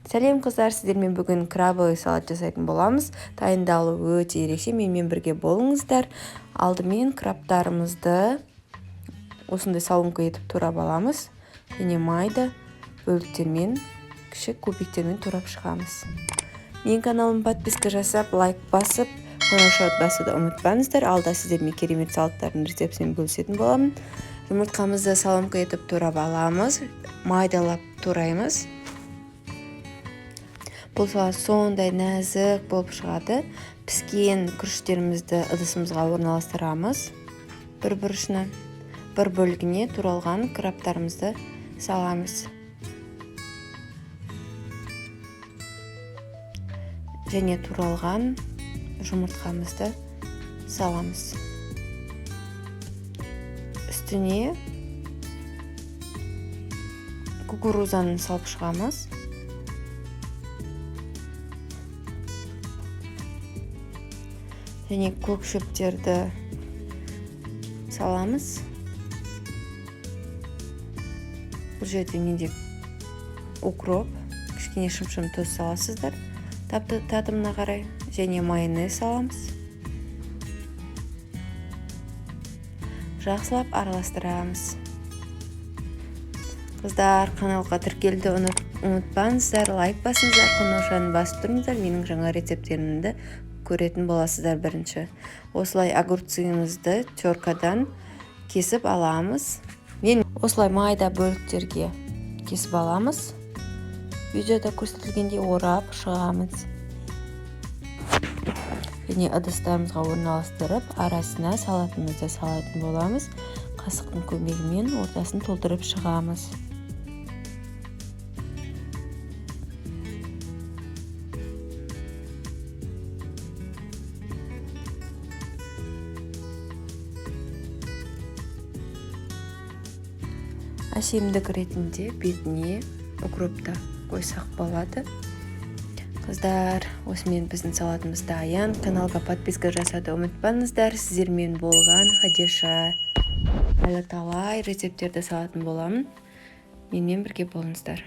Сәлем, қыздар! Сіздермен бүгін крабовый салат жасайтын боламыз. Дайындалуы өте ерекше, менімен бірге болыңыздар. Алдымен крабтарымызды осындай соломка етіп турап аламыз және майда бөліктермен, кіші кубиктермен турап шығамыз. Менің каналыма подписка жасап, лайк басып, қоңырау басуды ұмытпаңыздар. Алда сіздермен керемет салаттардың рецептімен бөлісетін боламын. Жұмыртқамызды соломка етіп турап аламыз, майдалап тураймыз. Бұл салат сондай нәзік болып шығады. Піскен күріштерімізді ыдысымызға орналастырамыз. Бір бұрышына, бір бөлігіне туралған крабтарымызды саламыз. Және туралған жұмыртқамызды саламыз. Үстіне кукурузаны салып шығамыз. Және көк шөптерді саламыз. Бұл жерде менде укроп, кішкене шымшым тұз саласыздар татымына қарай, және майонез саламыз. Жақсылап араластырамыз. Қыздар, каналға тіркелуді ұмытпаңыздар, лайк басыңыздар, қоңыраушаны басып тұрыңыздар, менің жаңа рецепттерімді көретін боласыздар бірінші. Осылай огурцымызды теркадан кесіп аламыз. Мен осылай майда бөліктерге кесіп аламыз. Видеода көрсетілгендей орап шығамыз. Және ыдыстарымызға орналастырып, арасына салатымызды салатын боламыз. Қасықтың көмегімен ортасын толтырып шығамыз. Әсемдік ретінде бетіне укропты қойсақ болады. Қыздар, осымен біздің салатымыз дайын. Каналға подписка жасауды ұмытпаңыздар. Сіздермен болған Хадиша. Әлі талай рецепттерді салатын боламын. Менімен бірге болыңыздар.